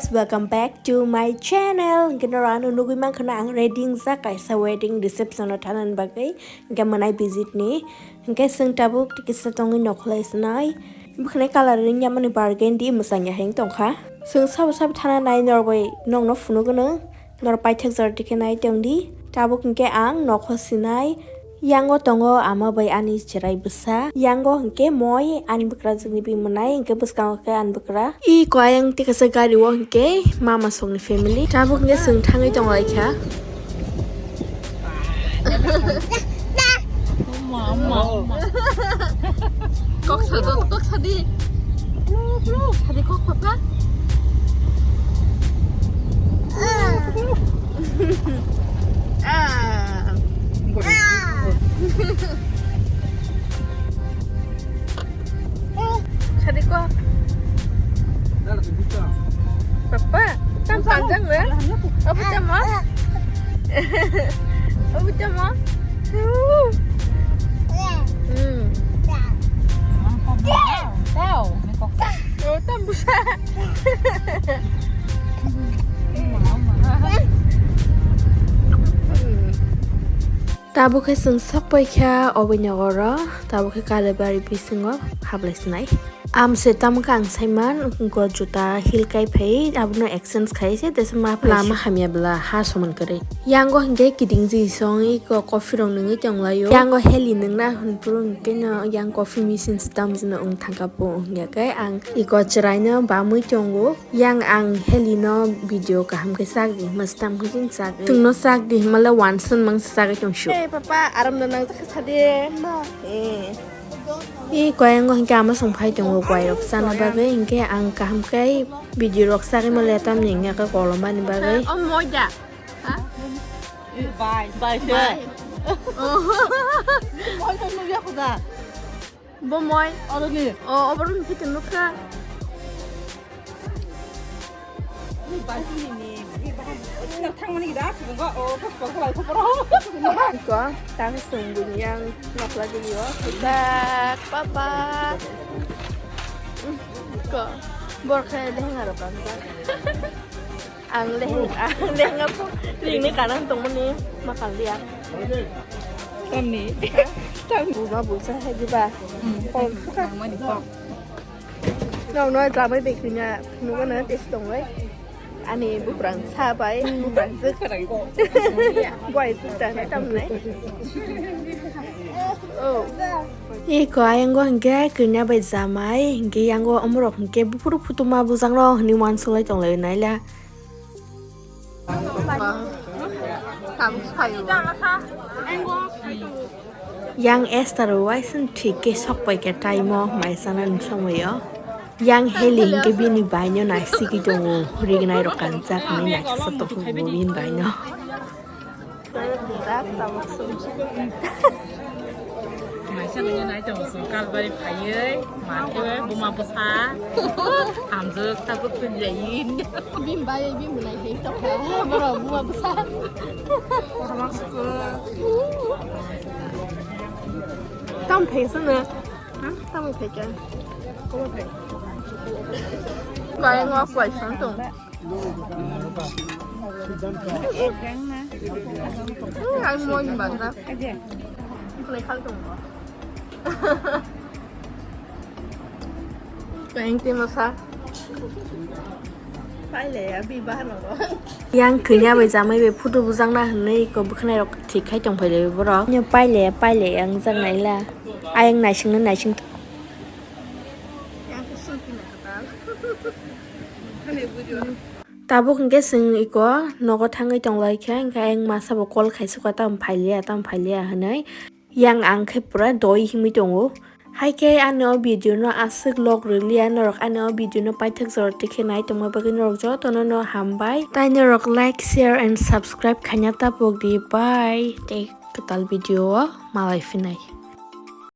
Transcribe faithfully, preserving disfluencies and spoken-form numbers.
Welcome back to my channel. Hingke norok ano nugui mankha na ang ready wngjak kaisa wedding reception o thanani bagwi, hingke mwnai visit ni. Hingke chwng tabuk kisa tongwi nokhwlai swnai. Bwkhwnai colour ring yamani bargain di mwchang ya heng tongkha. Chwng sabo sabo thana nai norok bai nokno phunuk gwnang. Norok paithak jora dikhe nai tongdi. Tabuk hingke ang nokho sinai. Yango tongo ama bai ani chwrai bwsa. Yango hingke moi ani bwkrajwkni bimwnai hingke bwskango khe ani bwkra. I koyang tei kaisa gari o hingke mama songni family. Tabuk hingke chwng thangwi tonglaikha. Kok sa do, kok sa di. Sa di kok papa. Ah. Sa di kok. Papa, tam panjang ya. Apa tamo? Apa tamo? Hmm. Tao. Oh, tam busa. Tabuk khe chwng sok paikha oboni nogoro, tabuk khe Kalibari bisingo hablai sinai. Amse tamo khe ang saiman, go juta heel kai phai, abono exchange khai se, tesa ma phai lama se. Hamya bwla ha soman kwrwi. Yango hingke kiting ji song iko coffee rok nungwi tonglaio. Yango heli nungna hwnphuru hingke no yang coffee machine se tamjino wng thangkha po wngya khe ang iko chwraino bamwi tongo. Yang ang heli no video kaham khe chak di, mwstam khe chini chak di. Chwngno chak di himale wansan mang chagwi tong sio. Hey papa, aram no nang chakha sade ma. Eh. I koyango hingke ama song phai tongo kwai rok chana bagwi, hingke ang kaham khe video rok chagwi male tamni hingya khe kolom bani bagwi. Oh, moida. Ha? Bai, bai se. Bai. Oh. Moi to nugya khuda. Bo moi. Oro ni. Oh, obor ni kitin nukha. Iko, tang sung bunyang nokla di yo. Dak, papa. Ko, bor khe lehenga rok ang dak. Ang leheng, ang lehenga po, ringni kanang tongmani makal dia. Tamni. Tamni. Buma busa hai diba. Kol suka. Nokno jamai bai kanya nukgana tei tongwi. Ani buprang sa bai, buprang jwk. Buai jwk ta nai tamni. Oh. Iko ayango hingke kanya bai jamai, hingke yango omorok hingke buphuru phutuma bujang rok hwnwi uansuk lai tong lai naila. Tabuk sayo. Yang Esther waising thik khe sok pai khe taimo mai sana nung somoi o. Yang Heli hingke bini baino nai sigwi tongo, rignai rok kanjak hwnwi naisasa tongkho bini baino. Maisa nungya nai tongo chwng Kalbari phaiwi, ma khe buma bwsa, hamjwk sajwk twi lai. Bini bai bini bwlai hei tongkha, borok buma bwsa. Tam phai sano. Tam phai kya? Kobo phai. Kaya ngwa kwai san tong. Ang mo ni banda. Kaya khal tong. Kaya ti masa. Paile ya, bi bahar no. Yang kanya bai jamai bai photo bujang na hwnwi ko bwkhnai rok thik khai tong phai lai borok. Nyo paile ya, paile ya wng jak nai la. Ayang naising no naising. Tabuk hingke chwng iko nogo thangwi tong lai kha, hingke ayang masa bo call khai suka, tamo phai liya, tamo phai liya hwnwi. Yang ang khe pura doi himwi tongo. Hai khe ani o video no aswk log rwliya, norok ani o video no paithak jora tikhe nai tongma bagwi norok jotono no hambai. Tai norok like, share and subscribe khaina tapok di. Bye. Tei kwtal video o malai phinai.